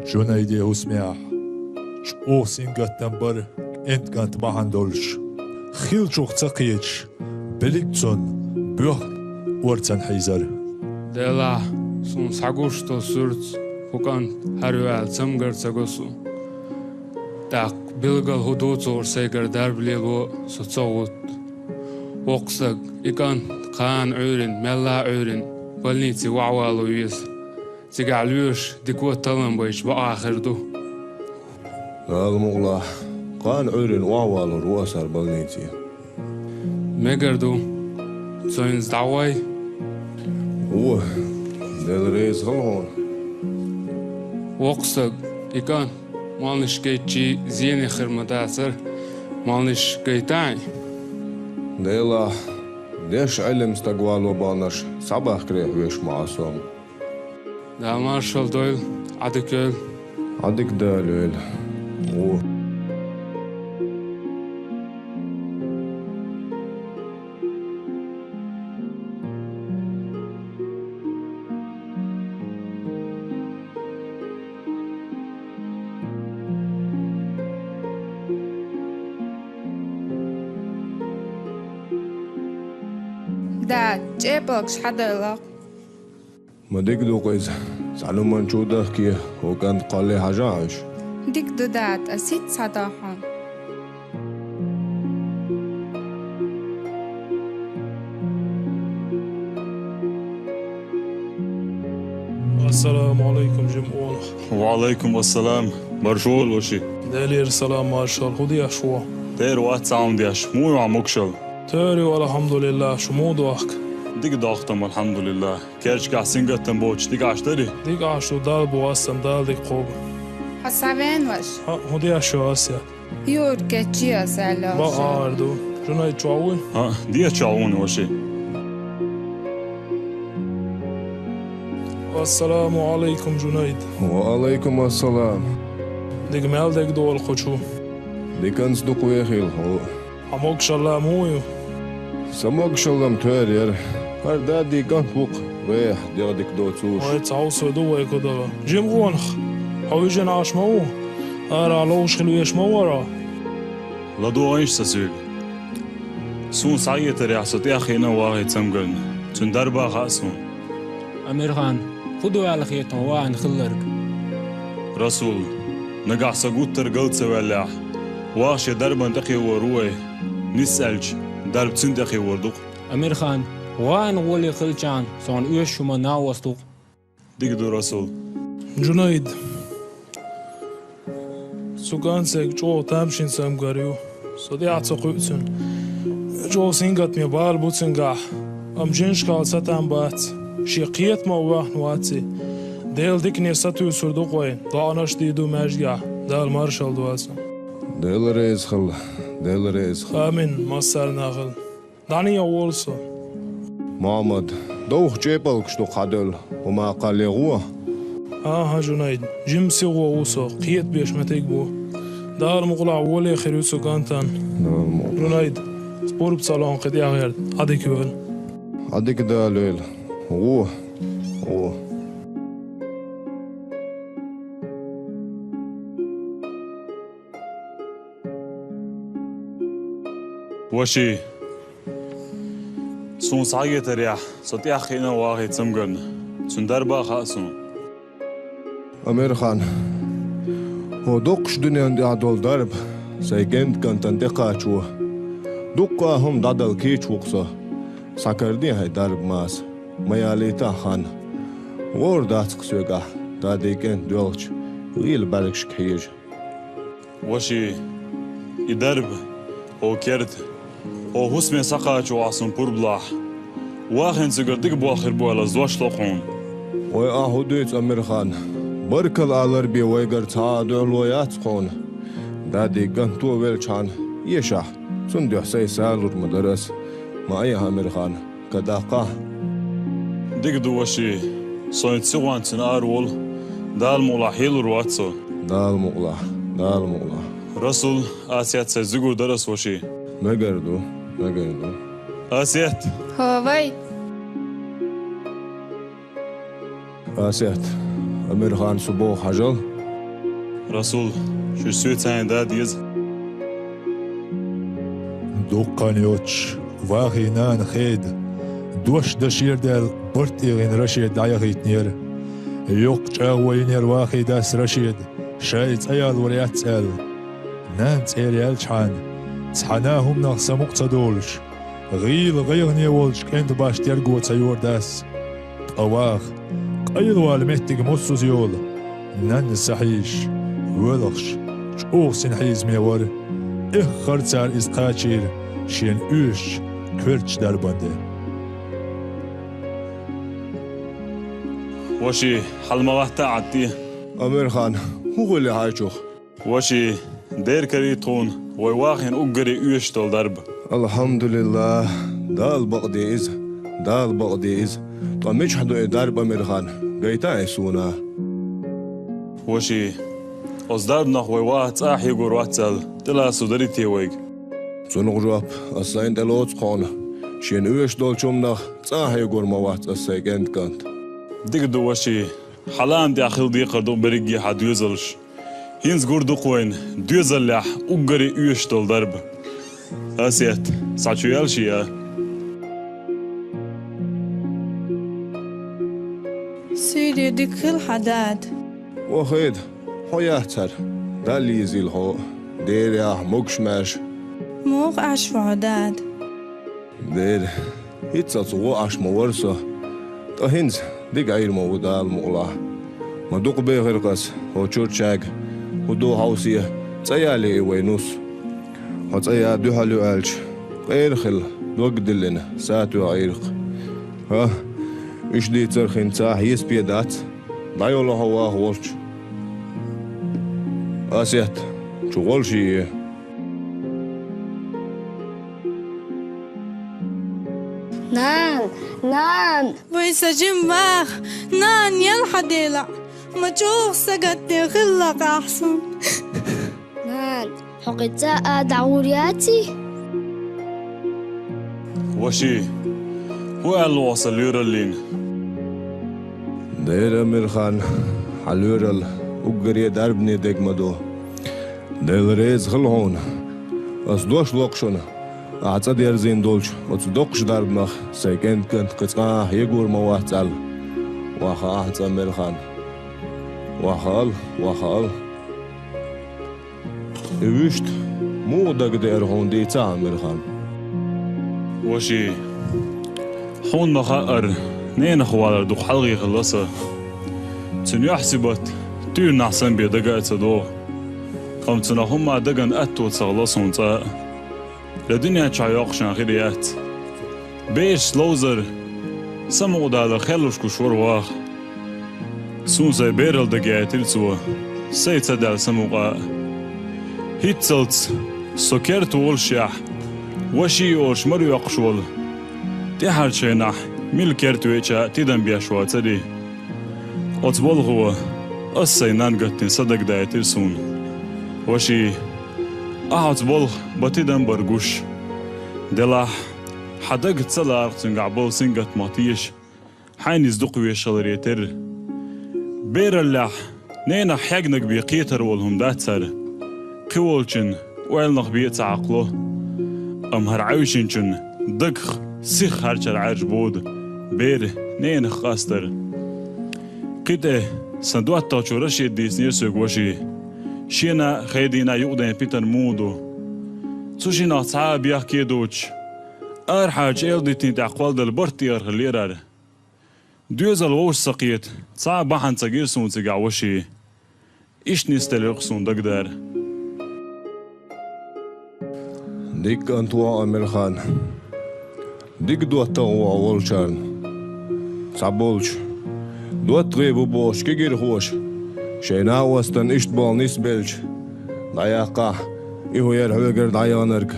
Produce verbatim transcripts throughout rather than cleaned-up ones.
Жунайде хӀусамехь чӀогӀа сингаттам бара, кӀентан кӀант бахьана долуш, хиллачух ца кхеташ, берриг а цунна боьхна орцанна хьийзара. Делахь, суна схьагуш долу суьртаца кху кӀант хьараваьлла цамгар ца го суна. ТӀаккха билггал хӀун ду цо сайгара дарба лело, со ца гӀутту. Воккха стаг, и кӀант кхана Ӏуьйранна, мелла а Ӏуьйранна, больнице охьавало веза. Цигахь лоьраш дика а таллам байча бакъахь хир ду. Дала мукъалахь, кхана Ӏуьйранна охьавалор ву аса хӀара больнице. Мегар ду, со хӀинца дӀагӀой? Ву, Дела реза хуьлда хьуна. Воккха стаг, и кӀант молланаш гайтча зене хир ма дацара, молланаш гайтахьа. Делахь, дешна Ӏилма стаг вало бахьанарш схьабахкарехь веш ма Ӏа со. Дала маршалла дойла, Ӏадика йойла. Ӏадика Дала йойла. Ву. Да, чӀепалгаш хьадалахь. Ма дика ду-кх иза, цхьана хӀуманна чу дахке, хӀокху кӀант кхоллале хьажахьа уьш. Дика ду, да, ткъа сица схьадахь хьуна. Ассаламу Ӏалайкум, жима къонах. Ва Ӏалайкум ассалам. Марша вогӀийла, ваши. Делера салам, маршалла. ХӀун деш ву? Тера вац цхьа хӀума деш. Муха ю хьан могушалла? Тера ю, алхьамдулиллахӀ, шу муха дохку? Дика дохку-м, алхьамдулиллахӀ. Керчигахь сингаттам боцуш дика Ӏаш дарий? Дика Ӏаш ду, Далла бу, ас-м Дала дика кхобу. Хьо схьавеана, ваша? ХӀаъ, хӀун деш ю аса? Юра кечъе аса аьлла. Бакъ агӀор ду. Жунайд чохь вуй? ХӀаъ, дехьа чохь ву, ваши. Ассаламу Ӏалайкум, Жунайд. Ва Ӏалайкум ассалам. Дика мел дерг долу кху чу? Диканца дукха вехийла хьо. Хьан могушалла муха ю? Сан могушалла-м тера яра. ХӀара дадин кӀант ву-кх, вехьа дегӀ дика доцуш. Вай, цхьа хӀусам ду вай кху дала. Жима къонах, хьо вижина Ӏаш ма ву? Арахь ловш хила веш ма вара? ЛадогӀийша сан соьга. Суна схьахетарехь, со тӀаьхьа хиъна вахий цамгарна. Цуьнан дарба хаьа суна. Амирхан, хӀун ду аьлла хета хьуна вахийна хилларг? Расул, нагахь сан гуттар а гал ца ваьллехь, ваха шен дарбан тӀекхиор ву вай. Нийса аьлча, дарба цуьнан тӀекхиор ду-кх. Амирхан, вахийна гӀоле хилчахьана, суна оьшуш хӀума накъост ву-кх. Дика ду, Расул. Жунайд. Цу кӀанте чӀогӀа тамашийна цамгар ю. Со тӀаьхьа ца кхуьу цуьнан. ЧӀогӀа сингаттаме бала бу цуьнгахь. Амма жимачу хенахь сатам бац. Шен кхетамо а воьхна вац и. Делан дикане сатуьйсур ду-кх вай. ДоӀанаш а дийр ду маьждигехь. Дала маршалла дойла цунна. Дела реза хуьлда, Дела реза хуьлда. Амин, массарна а хуьлда. ДӀанийгӀа волу со. Мохьмад, довха чӀепалгаш ду-кх хьан девлла, хӀума кхоллале гӀо? ХӀан-хӀа, Жунайд, жима сихо ву со, кхетабеш меттиг бу. Дала мукъалахь, гӀоле хир ю цу кӀантана. Дала мукъалахь. Жунайд, пурба ца ло хьуна кхин тӀаьхьа гӀерта, Ӏадика йойла. Ӏадика Дала йойла. ГӀо, гӀо. Ваши. Суна схьахетарехь, со тӀаьхьа хиъна вахий цамгарна. Цуьнан дарба а хаьа суна. Амирхан, хӀокху доккхачу дуьненна тӀехь долу дарба сайн кӀентан кӀантана тӀекхачо. Дуккха а хӀума дӀадала кийча ву-кх со. Схьакарде хьайн дарба маса, ма ялийтахь хан. ГӀора дац-кх соьгахь, дадин кӀант доьлхучу гӀийла бӀаьргашка хьежа. Ваши, и дарба, хӀокху керта, хӀокху хӀусаме схьакхачо ахь суна пурба лахь. Вахийна цигара дика болх хир бу аьлла, ас дош ло-кх хьуна. Ой, ахь хӀун дуьйцу, Амирхан? Баркалла алар бен вайгара цхьа а дуьхьало яц-кх хьуна. Дадин кӀант веллачхьана, эшахь, цунна дуьхьа сайн са лур ма дара ас. Ма айхьа, Амирхан. Ка даккхахь. Дика ду, ваши. Со хӀинца сихонца ара волу. Дала мукъалахь, хьелур вац со. Дала мукъалахь, Дала мукъалахь. Расул, Асет, сайн зуьгур дара ас, ваши. Мегар ду, мегар ду. Асет! ХӀо, вай! Асет, Амирхан, со боху хьажал. Расул, шуьш соьца хьайна да деза. Дуккха хан йоцуш, вахий нана Хеда, дош дан шера даьлла, барт тӀегӀина Рашед дӀаяхийтинера. Йоккха чӀагӀо йинера вахий дас Рашеда, ша и цӀа ялор яц аьлла. Нана цӀера яьлчхьана, цхьана а хӀуманах самукъа ца долуш, гӀийла гӀайгӀане волчу кӀентан башха терго ца йора дас. Ткъа ваха, къайлавала меттиг муссуза йолу, нанна са хьийзаш, воьлхуш, чӀогӀа синхьийзаме вара. Эххар цара иза кхачийра шена оьшучу коьртачу дарбан де. Ваши, хьала ма гӀатта Ӏад те. Амирхан, хӀун хуьлу хьайчух? Ваши, дера карий тхуна вай вахийна уггаре оьшуш долу дарба. Алхьамдулиллах, Дала бакъде иза, Дала бакъде иза. Ткъа мичахь ду и дарба, Амирхан? Гайта и суна. Ваши, оцу дарбанах вай ваха цӀа а хьегор вац аьлла, тӀеласо дарий те вайга? Цунах жоп ас сайна тӀелоцу хьуна. Шена оьшуш долчу хӀуманах цӀа а хьегор ма вац ас сайн кӀентан кӀант. Дика ду, ваши, хьан лаам тӀехь хила декхар ду берриге хьан доьзалш. ХӀинца гур ду-кх вайна доьзаллехь уггаре оьшуш долу дарба. Асет, схьа чу ял шиъ а. Суьйре дика хила хьан дада. Вахид, хьо яц хӀара, Далла йийзийла хьо, дера яхьа, могуш-маьрша. Муха Ӏаш ву хьо дада? Дера, хӀинццалц гӀо Ӏаш ма вара со, ткъа хӀинца дика Ӏийр ма ву Дала мукъалахь. Ма дукха бехира-кх ас хӀокху чурчаьрга, хӀун ду хьовсе, цӀа ялае и вайн нус. Хьо цӀа яа дуьхьал ю аьлча, къера хилла, дог диллина, сатоьхна Ӏийра-кх. ХӀа, уьш дийцарх хӀинца хьесапе дац, дӀайолу хьо ваха волчу. Асет, чу гӀолш йиъе. Нана, нана! Вай сан жима ваха, нана, ял хьан делахь, ма чӀогӀа сагатдеш хилла-кх ахь суна. Нана, хьо кхин цкъа а дӀагӀур яций? Ваши, хӀун аьлла ву хьо сан лоьраллина? Дера, Амирхан, хьан лоьралла уггаре дарбане дерг ма ду. Дела реза хила хьуна. Ас дош ло-кх шуна, ахь цӀа дерзийна долчу оцу доккхачу дарбанах сайн кӀентан кӀант кхин цкъа а хьегор ма вац аьлла. Ваха ахь цӀа, Амирхан. Ваха ала, ваха ала. И вуьшта муха дагадеара хьуна дийцахьа, Амирхан? Ваши, хьуна ма-хаъара, ненах валар дукха хьалхе хилла сан. Цуьнан юьхь-сибат туьйранахь санна бен дага а ца догӀу. Амма цунах хӀумма дагна атто ца хилла суна цкъа а. Ткъа дуьнен чохь йоккхуш хан хир яц. Бераш ловзар, самукъадалар хеллуш гуш вара ваха. Суна сайн бералла дагаяйтира цо, сайн ца даьлла самукъа а. ХӀинццалц со керта волушехь, Ваши олуш мара оьккхуш волу, тӀаьхьарчу хенахь мила керта веъча а тидам беш вацара и. Оцу балхо ас сайн нанна гатдина са дагадайтира суна. Ваши, ахь оцу балха бан тидам бар гуш. Делахь, хьан дага ца лаара-кх цуьнгахь болу сингаттамах теша, хьайна иза дукха везаш хиларе терра. Бераллехь ненах хьегнарг бен кхетар волу хӀума дац хӀара. Кхин волчун ойланах бен а ца хьакхало. Амма хӀара Ӏаьвшинчун дагах сиха хьарчара Ӏаьржа бода бер ненах къастар. Кхин тӀе сан доттагӀчо Рашида дийцинера соьга, Ваши, шена а, Хедина а юкъаден питана муха ду. Цу шинах цхьа а бехке а доцуш, арахьарчу эладитина тӀехь кхолладала барт тӀера хиллера хӀара. Доьзал вовшашца кхета цхьа а бахьана ца гира суна цигахь, Ваши. Иштта нисделира-кх суна дагадар. Дика кӀант ву хьо, Амирхан. Дика доттагӀа ву хьо волчарна. Цхьаболчу доттагӀий бу бохучу кегирхоша шайн накъостан иштта болу нисбелча, дӀаяккхахь, и хӀун яра хьоьгара дӀаяханарг,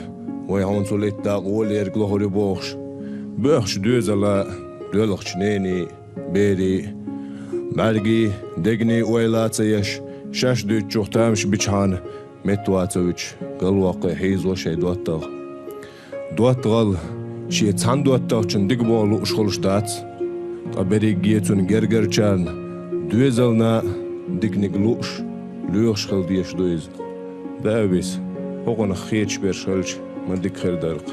вай хьуна цул итт дакъа волу ерг лохур ю бохуш, боьхачу доьзала а, доьлхучу нений, берий, бӀаьргий, дегний ойла а ца еш, шаьш дуьйцучух тамаш бичхьана, меттавацавича, галваккхий хьийзо шайн доттагӀа. ДоттагӀалла шен цхьана доттагӀчун дика боху лууш хуьлуш дац, ткъа берриге цунна гергарчарна доьзална а диканиг лууш, Лоьхуш хила дезаш ду иза. Да а виса, хӀокхунах хеташ берш хилча, ма дика хир дара-кх.